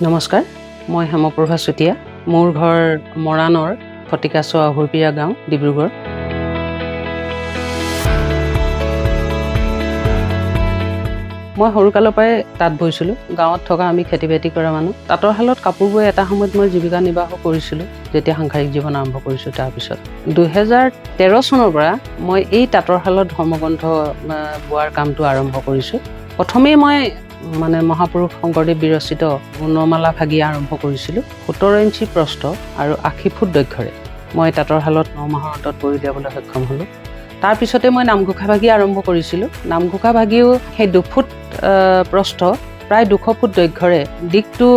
নমস্কাৰ, মই হেমপ্ৰভা চুতীয়া। মোৰ ঘৰ মৰাণৰ ফটিকাচোৱা অহুৰপীৰা গাঁও, ডিব্ৰুগড়। মই সৰুকালৰ পৰাই তাঁত বৈছিলোঁ। গাঁৱত থকা আমি খেতি বাতি কৰা মানুহ। তাঁতৰ শালত কাপোৰ বৈ এটা সময়ত মই জীৱিকা নিৰ্বাহো কৰিছিলোঁ, যেতিয়া সাংসাৰিক জীৱন আৰম্ভ কৰিছোঁ। তাৰপিছত 2013 চনৰ পৰা মই এই তাঁতৰ শালত ধৰ্মগ্ৰন্থ বোৱাৰ কামটো আৰম্ভ কৰিছোঁ। প্ৰথমেই মই মানে মহাপুৰুষ শংকৰদেৱ বিৰচিত গুণমালা ভাগি আৰম্ভ কৰিছিলোঁ। 17 ইঞ্চি প্ৰস্থ আৰু 80 ফুট দৈৰ্ঘ্যৰে মই তাঁতৰ শালত 9 মাহৰ অন্তত বৈ উলিয়াবলৈ সক্ষম হ'লোঁ। তাৰপিছতে মই নামঘোষা ভাগি আৰম্ভ কৰিছিলোঁ। নামঘোষা ভাগিও সেই 2 ফুট প্ৰস্থ, প্ৰায় 200 ফুট দৈৰ্ঘ্যৰে, দিগটো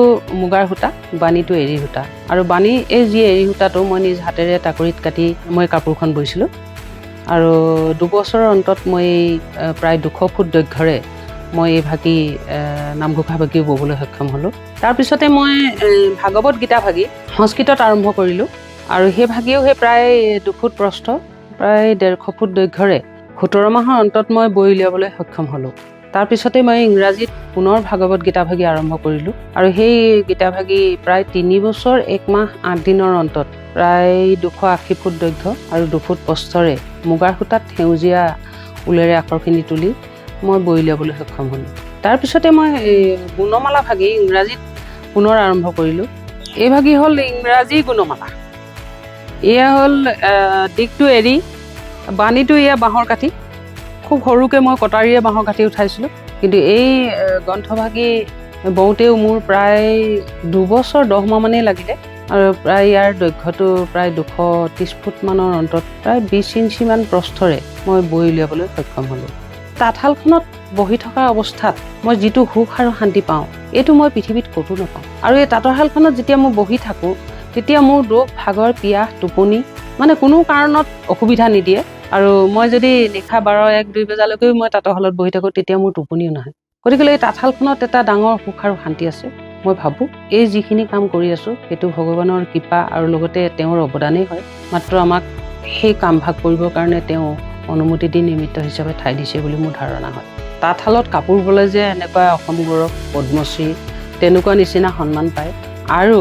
মুগাৰ সূতা, বাণীটো এৰী সূতা। আৰু বাণী এই যি এৰী সূতাটো মই নিজ হাতেৰে টাকুৰীত কাটি মই কাপোৰখন বৈছিলোঁ। আৰু 2 বছৰৰ অন্তত মই প্ৰায় 200 ফুট দৈৰ্ঘ্যৰে মই এই ভাগি নামঘোষা ভাগিও ব'বলৈ সক্ষম হ'লোঁ। তাৰপিছতে মই ভাগৱত গীতা ভাগি সংস্কৃতত আৰম্ভ কৰিলোঁ। আৰু সেই ভাগিও সেই প্ৰায় 2 ফুট প্ৰস্থ, প্ৰায় 150 ফুট দৈৰ্ঘ্যৰে 17 মাহৰ অন্তত মই বৈ উলিয়াবলৈ সক্ষম হ'লোঁ। তাৰপিছতে মই ইংৰাজীত পুনৰ ভাগৱত গীতা ভাগি আৰম্ভ কৰিলোঁ। আৰু সেই গীতা ভাগি প্ৰায় 3 বছৰ 1 মাহ 8 দিনৰ অন্তত প্ৰায় 280 ফুট দৈৰ্ঘ্য আৰু 2 ফুট প্ৰস্থৰে মুগাৰ সূতাত সেউজীয়া ঊলেৰে আখৰখিনি তুলি মই বৈ উলিয়াবলৈ সক্ষম হ'লোঁ। তাৰপিছতে মই গুণমালা ভাগি ইংৰাজীত পুনৰ আৰম্ভ কৰিলোঁ। এই ভাগি হ'ল ইংৰাজী গুণমালা। এয়া হ'ল দিগটো এৰী, বাণীটো এয়া বাঁহৰ কাঠি। খুব সৰুকৈ মই কটাৰীৰে বাঁহৰ কাঠি উঠাইছিলোঁ। কিন্তু এই গ্ৰন্থভাগি বওঁতেও মোৰ প্ৰায় 2 বছৰ 10 মাহমানেই লাগিলে। আৰু প্ৰায় ইয়াৰ দৈৰ্ঘ্যটো প্ৰায় 230 ফুটমানৰ অন্তত প্ৰায় 20 ইঞ্চিমান প্ৰস্থৰে মই বৈ উলিয়াবলৈ সক্ষম হ'লোঁ। তাঁতশালখনত বহি থকা অৱস্থাত মই যিটো সুখ আৰু শান্তি পাওঁ, এইটো মই পৃথিৱীত ক'তো নাপাওঁ। আৰু এই তাঁতৰ শালখনত যেতিয়া মই বহি থাকোঁ, তেতিয়া মোৰ দুখ, ভাগৰ, পিয়াহ, টোপনি মানে কোনো কাৰণত অসুবিধা নিদিয়ে। আৰু মই যদি নিশা 12, 1, 2 বজালৈকেও মই তাঁতৰ শালত বহি থাকোঁ, তেতিয়া মোৰ টোপনিও নাহে। গতিকে এই তাঁতশালখনত এটা ডাঙৰ সুখ আৰু শান্তি আছে। মই ভাবোঁ এই যিখিনি কাম কৰি আছোঁ, সেইটো ভগৱানৰ কৃপা আৰু লগতে তেওঁৰ অৱদানেই হয়। মাত্ৰ আমাক সেই কাম ভাগ কৰিবৰ কাৰণে তেওঁ অনুমতি দি নিমিত্ত হিচাপে ঠাই দিছে বুলি মোৰ ধাৰণা হয়। তাঁতশালত কাপোৰ ব'লে যে এনেকুৱা অসম গৌৰৱ, পদ্মশ্ৰী তেনেকুৱা নিচিনা সন্মান পায় আৰু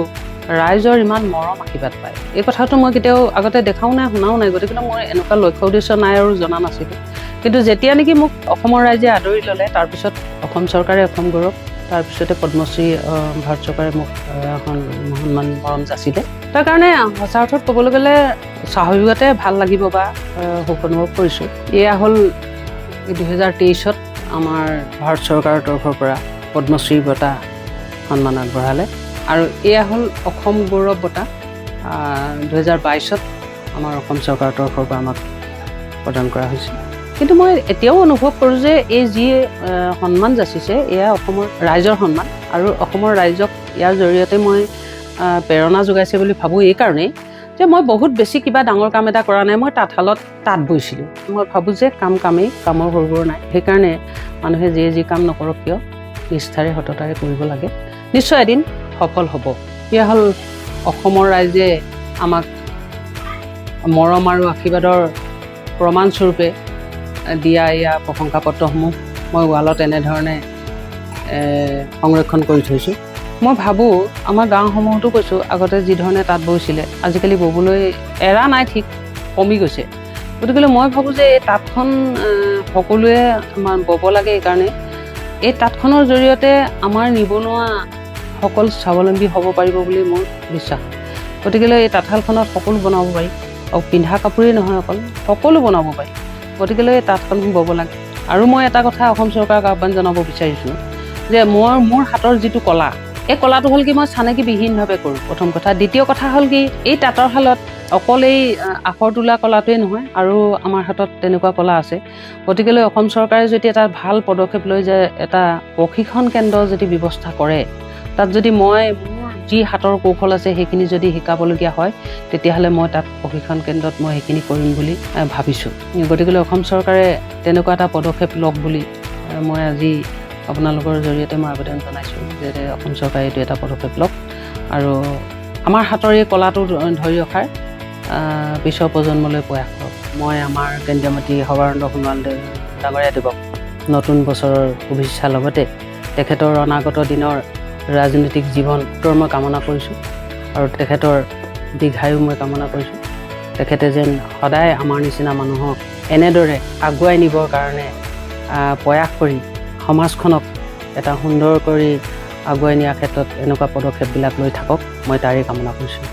ৰাইজৰ ইমান মৰম আশীৰ্বাদ পায়, এই কথাটো মই কেতিয়াও আগতে দেখাও নাই, শুনাও নাই। গতিকে মোৰ এনেকুৱা লক্ষ্য উদ্দেশ্য নাই আৰু জনা নাছিলোঁ। কিন্তু যেতিয়া নেকি মোক অসমৰ ৰাইজে আদৰি ল'লে, তাৰপিছত অসম চৰকাৰে অসম গৌৰৱ, তাৰপিছতে পদ্মশ্ৰী ভাৰত চৰকাৰে মোক সন্মান মৰম যাচিলে। তাৰ কাৰণে সঁচা অৰ্থত ক'বলৈ গ'লে স্বাভাৱিকতে ভাল লাগিব বা সুখ অনুভৱ কৰিছোঁ। এয়া হ'ল 2023ত আমাৰ ভাৰত চৰকাৰৰ তৰফৰ পৰা পদ্মশ্ৰী বঁটা সন্মান আগবঢ়ালে। আৰু এয়া হ'ল অসম গৌৰৱ বঁটা, 2022ত আমাৰ অসম চৰকাৰৰ তৰফৰ পৰা আমাক প্ৰদান কৰা হৈছে। কিন্তু মই এতিয়াও অনুভৱ কৰোঁ যে এই যি সন্মান যাচিছে, এয়া অসমৰ ৰাইজৰ সন্মান আৰু অসমৰ ৰাইজক ইয়াৰ জৰিয়তে মই প্ৰেৰণা যোগাইছে বুলি ভাবোঁ। এইকাৰণেই যে মই বহুত বেছি কিবা ডাঙৰ কাম এটা কৰা নাই, মই তাঁতশালত তাঁত বৈছিলোঁ। মই ভাবোঁ যে কাম কামেই, কামৰ সৰু বৰ নাই। সেইকাৰণে মানুহে যিয়ে যি কাম নকৰক কিয় নিষ্ঠাৰে সততাৰে কৰিব লাগে, নিশ্চয় এদিন সফল হ'ব। এয়া হ'ল অসমৰ ৰাইজে আমাক মৰম আৰু আশীৰ্বাদৰ প্ৰমাণস্বৰূপে দিয়া এয়া প্ৰশংসা পত্ৰসমূহ মই ৱালত এনেধৰণে সংৰক্ষণ কৰি থৈছোঁ। মই ভাবোঁ আমাৰ গাঁওসমূহতো কৈছোঁ, আগতে যিধৰণে তাঁত বৈছিলে আজিকালি ব'বলৈ এৰা নাই, ঠিক কমি গৈছে। গতিকে মই ভাবোঁ যে এই তাঁতখন সকলোৱে ব'ব লাগে। এইকাৰণে এই তাঁতখনৰ জৰিয়তে আমাৰ নিবনুৱাসকল স্বাৱলম্বী হ'ব পাৰিব বুলি মোৰ বিশ্বাস। গতিকে এই তাঁতশালখনত সকলো বনাব পাৰি, আৰু পিন্ধা কাপোৰেই নহয়, অকল সকলো বনাব পাৰি। গতিকে এই তাঁতখন ব'ব লাগে। আৰু মই এটা কথা অসম চৰকাৰক আহ্বান জনাব বিচাৰিছোঁ যে মোৰ হাতৰ যিটো কলা, এই কলাটো হ'ল কি মই চানেকিবিহীনভাৱে কৰোঁ, প্ৰথম কথা। দ্বিতীয় কথা হ'ল কি এই তাঁতৰ শালত অকল এই আখৰ তোলা কলাটোৱে নহয়, আৰু আমাৰ হাতত তেনেকুৱা কলা আছে। গতিকেলৈ অসম চৰকাৰে যদি এটা ভাল পদক্ষেপ লৈ যে এটা প্ৰশিক্ষণ কেন্দ্ৰ যদি ব্যৱস্থা কৰে, তাত যদি মই মোৰ যি হাতৰ কৌশল আছে সেইখিনি যদি শিকাবলগীয়া হয়, তেতিয়াহ'লে মই তাত প্ৰশিক্ষণ কেন্দ্ৰত মই সেইখিনি কৰিম বুলি ভাবিছোঁ। গতিকেলৈ অসম চৰকাৰে তেনেকুৱা এটা পদক্ষেপ লওক বুলি মই আজি আপোনালোকৰ জৰিয়তে মই আবেদন জনাইছোঁ যে অসম চৰকাৰে এইটো এটা পদক্ষেপ লওক আৰু আমাৰ হাতৰ এই কলাটো ধৰি ৰখাৰ পিছৰ প্ৰজন্মলৈ প্ৰয়াস কৰক। মই আমাৰ কেন্দ্ৰীয় মন্ত্ৰী সৰ্বানন্দ সোণোৱাল ডাঙৰীয়া দেৱক নতুন বছৰৰ শুভেচ্ছাৰ লগতে তেখেতৰ অনাগত দিনৰ ৰাজনৈতিক জীৱনটোৰ মই কামনা কৰিছোঁ আৰু তেখেতৰ দীৰ্ঘায়ু মই কামনা কৰিছোঁ। তেখেতে যেন সদায় আমাৰ নিচিনা মানুহক এনেদৰে আগুৱাই নিবৰ কাৰণে প্ৰয়াস কৰি সমাজখনক এটা সুন্দৰ কৰি আগুৱাই নিয়াৰ ক্ষেত্ৰত এনেকুৱা পদক্ষেপবিলাক লৈ থাকক, মই তাৰেই কামনা কৰিছোঁ।